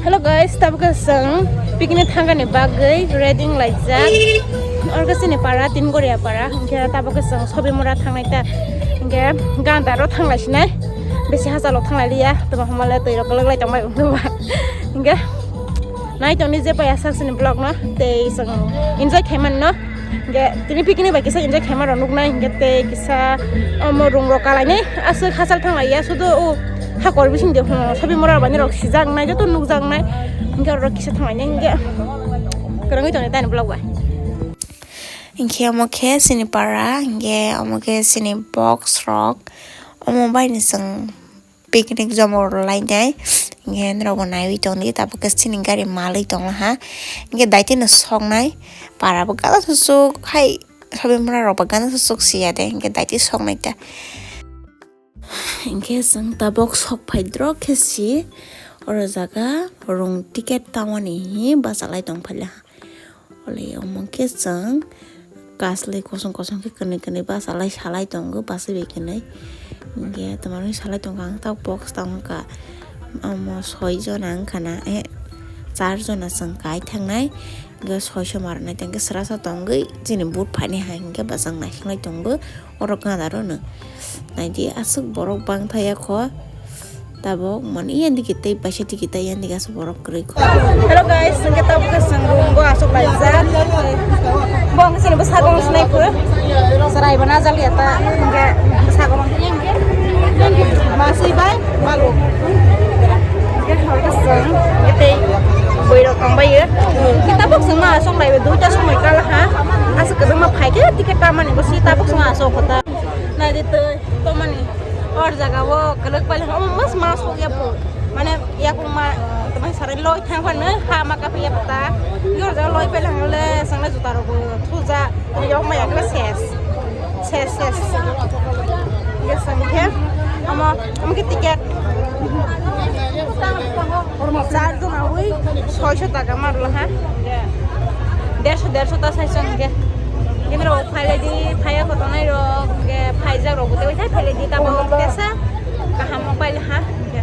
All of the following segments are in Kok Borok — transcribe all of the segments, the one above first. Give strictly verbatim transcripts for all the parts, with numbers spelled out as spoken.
Hello guys, tabuk khe chwng picnic thangani bagwi ready wnglaijak. Oro khe chini para, Tingoria para. Hinkhe tabuk khe chwng Sobimura thangnai ta. Hinkhe ganda ro thanglaisinai. Besi hachalo thanglailiya. Tamo hamale twi rok kwlwklai tongbai wngkhe ba. Hinkhe nai tongni je pai asak chini vlog no. Tei chwng enjoy khaimani no. Hinkhe tini picnic bai kisa enjoy khaima rok nuknai, hinkhe tei kisa omo rung rok kalainai aswk hachal thanglaiya, sudu o hakor bising de, hmm, Sobimura bani rok sijak nai, joto nukjak nai, hinkhe oro kisa thanglainai, hinkhe kwrwngwi tongnai tani vlog bai. Hinkhe omo khe chini para, hinkhe omo khe chini box rok, omo bai ni chwng picnic jomor lainai. Hinkhe norokbo naiwi tongdi, tabuk khe chini gari malwi tonglaha. Hinkhe daitino soknai, parabo gana susuk hai, Sobimura rokbo gana susuk siya de, hinkhe daiti soknai ta. Hinkhe chwng tabuk sok phai drok khe si, oro jaga rung ticket tamani hi bachalai tong phailaha. Ole omo khe chwng kaslwi kosong kosong khe kwnwi kwnwi bachalai salai tongo, bachai bai kwnwi. Hinkhe twmani salai tongo ang, tak box tang wngkha omo soi jona wngkha na, eh, char jona chwng kai thangnai. Hinkhe soi soma rwnai tei hinkhe srasa tongwi chini but phaini hai hinkhe bachang naisinglai tongo. Oro gana rwno. Naidi aswk borok bangthaya kho. Tabuk mani yandiki tei paisa tiki tei yandiki aswk borok kwrwi kho. Hello guys, hinkhe tabuk khe chwng room go aswk laijak. Bo hinkhe chini bwsakong swnai phuru. Chwrai bo najak ya ta hinkhe bwsakong. Maswi bai malu. Hinkhe hor khe chwng tei bwrwi rok tongbai yo. Hinkhe tabuk chwng ma aswk lai duita somoi kala ha. Aswk kwbangma phaikhe ticket tamani bo si tabuk chwng aswk kho ta. Naidi twi tomani or jaga o kwlwk paileng omo mas mas kok yapo mane yakung ma tamai sarai loi thang phano ha ma kapi yapta yor jaga loi paileng le sangla juta rok bo thuja yok ma yakle ses ses ses ge sangkhe omo omo ke ticket. Char jon abui soisho taka marlo ha. Derso derso ta saisong hingke. Hingke norok phailai di, phaiya kotongnai rok, hingke phaijak rok bwtwi bai thai phailai di, tamo tesa kaham rok paila ha hingke.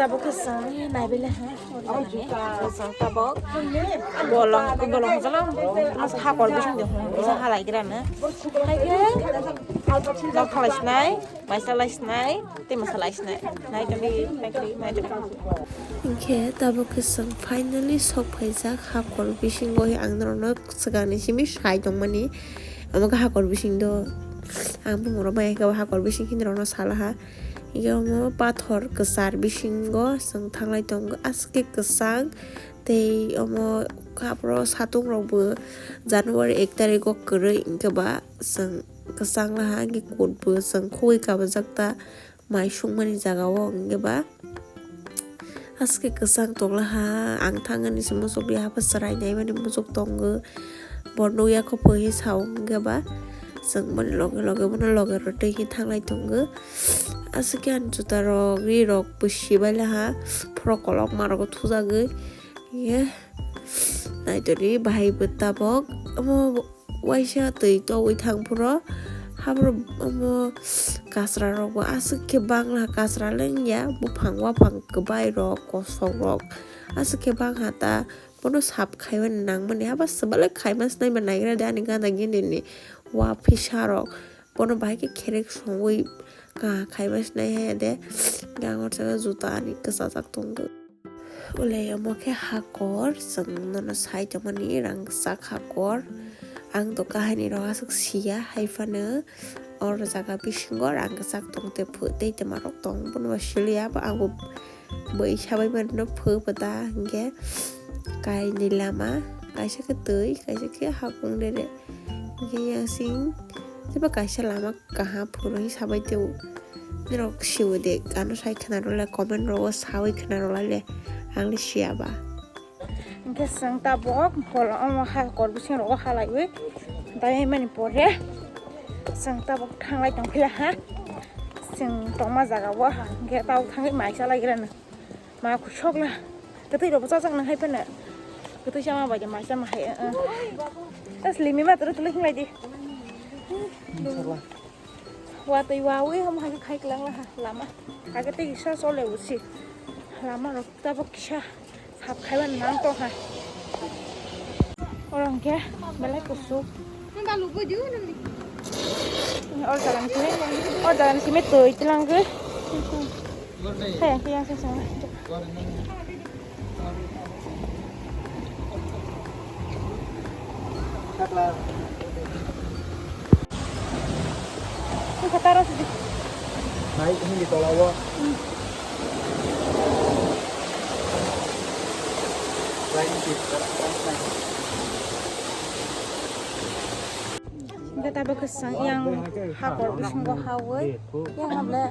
Tabuk khe chwng naibai le ha, chwng tabuk bolong, bolong jala, hakor bising de hung, bisa halai gira na. Hai khe, nok thalai sinai, maisa lai sinai, tei masa lai sinai. Nai tongdi, nai tongdi, nai tongdi. Hinkhe tabuk khe chwng finally sok phaijak hakor bisingo, ang norokno swkangni simi sai tongmani. Omo khe hakor bising do, ang bumung rok bai khe hakor bising hinwi rokno salaha. Hinkhe omo pathor kwchar bisingo chwng thanglai tongo, aswk khe kwchang tei omo aphuru satung rokbo January ek tarikgo kwrwi hinkhe ba chwng kwchang laha, hinkhe kutbo chwng khugwi kabajak ta mai sungmani jagao hinkhe ba. Aswk khe kwchang tonglaha, ang thangani se muchukya, hapha chwrai naimani muchuk tongo. Bo nukya kho phui sao hwnkhe ba, chwng boni loge loge bono loge rw twi khe thanglai tongo. Aswk khe ani juta rok, ri rok bo sibai laha, phoro kolok ma rogo thujagwi. Ye, naitodi bahai bo tabok, omo. Waisa twi togwi thang phuru, haphuru omo kasra rok bo aswk khe bangla, kasra le wngya, buphang waphang kwbai rok, kosok rok aswk khe bangha ta, bono sap khaimani nangmani, haba swbale khaima swnaiba naigra de ani gana gini ni wa phisa rok, bono bahai khe kherek songwi kaha khaima swnai haya de, gang o juta ani kwchajak tongo. Ulai omo khe hakor, chwng nono sai tongmani rangchak hakor. Ang to kahaini rok aswk siya, hai phano oro jaga bisingo rangchak tong tei phu-, tei twma rok tong, bono bo siliya, bo ang bo bai sabai mano phu pata hinkhe kainwi lama, kaisa khe twi, kaisa khe hakung rere. Hinkhe yang sing teibo kaisa lama kaham phuru hinwi sabai teo. Norok siwo de, ano sai khwna rwlai, comment rogo sawi khwna rwlai le. Ang le siya ba. Hwnkhe chwng tabuk bol omo ha kor bising rogo halaiwi dai mani pore chwng tabuk thanglai tongphila ha. Chwng tongma jaga o ha hwnkhe tabuk thangwi mai chalai grano. Ma khusokla. Kwtwi rokbo chajak nang hai phano. Kwtwi chama bai de mai chama hai. Asli mi ma turu tulu hinglai di. Watwi wawi ham hai khai kwlang laha lama. Age tei kisa chole usi. Lama rok tabuk kisa sap khaiba nang tongkha. Oro hwnkhe belai kusu. Nang ba lubui di, nang di. Oro jaga ni simi, oro jaga ni simi twi twlang gwi. Hai, hai, yang sasa. Ini kata rasa di. Naik ini di tolawah. Lain sih, sekarang naik. Hingke tabuk khe chwng yang hakor bisingo hawi, yang hable,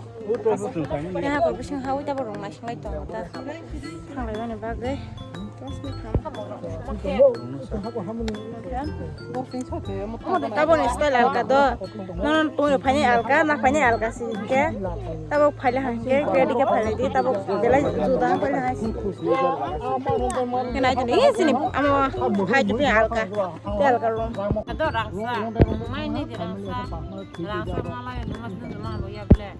yang hakor bisingo hawi tabuk rung naisinglai tongo ta, thanglai mani bagwi. Tabukni style alka do, nono tongwi phainai alka, na phainai alka se hingke, tabuk phaile hingke ready khe phailai di, tabuk belai juda phaile hai. Khe nai tongdi, eh, sini amo hai tongdi alka. Tel ka room. Ado rangsa, mai ni di rangsa. Rangsa malai, numas nung jema lo ya ble.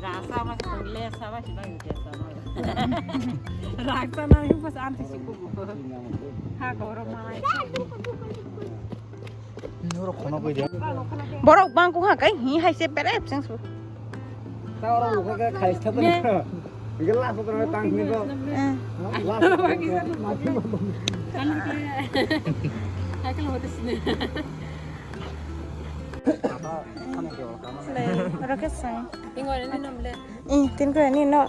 Rangsa ma ke tong le sa ba si ba ni sa ma. Rangsa na yung pas anti si ku ku. Ha, goro malai. Borok bang ku ha kai hi hai se bere abseng su. Ta oro uka ke khai stha to. Ye. Ikel la foto na tang ni to. Eh. La foto. Kan ke. Hai kalau hote sini. Apa? Apa ke? Oro khe chwng. Tingko ni nom le. Ih, tingko ni no.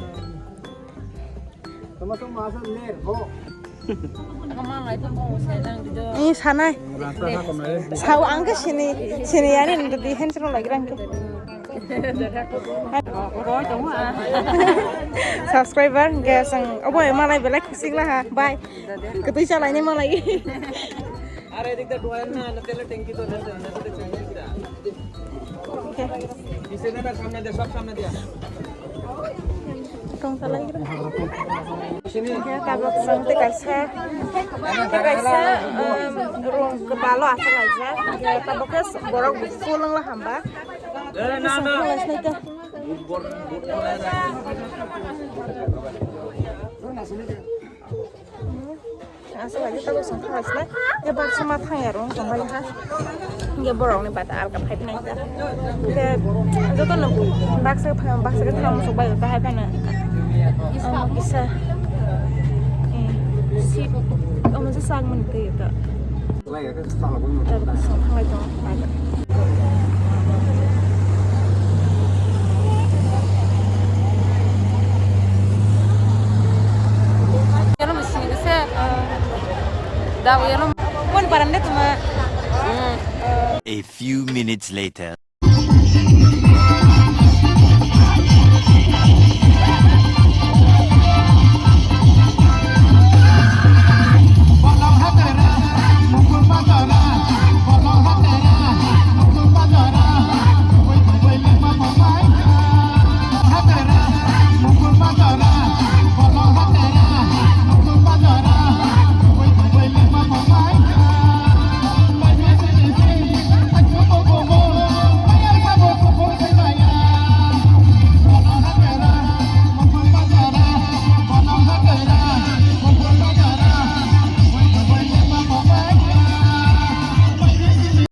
Tama to masa ler ho. Ih, sanai. Sao ang khe sini, sini yani nang di hen sero lagi rang khe. Subscriber hingke chwng obo malai belai khusik laha. Bye. Kwtwi chalaini malai. আরে এদিকটা ডুয়ার না, না তেলে ট্যাঙ্কি তো না, না তেলে ট্যাঙ্কি না। পিছে দে না, সামনে দে, সব সামনে দে। Tong salai gira. Hingke tabuk chwng tei kaisa, tei kaisa, um, room kwbalo achalaijak. Hingke tabuk khe borok full wngla hamba. Hingke chwng thanglaisai khe. Aswk lagi tabuk chwng thanglaisai. Hingke baksa ma thang ya rung tongbai ha. Hingke borok ni bata alka phai nai ta. Hingke joto no baksa phai baksa khe thang musuk bai ta hai phano. Omo kisa. Eh, seat. Omo se sak mani twi ta. Tabuk chwng thanglai tongo. Yano machine se, ah, da yano. Mon param de tuma. A few minutes later.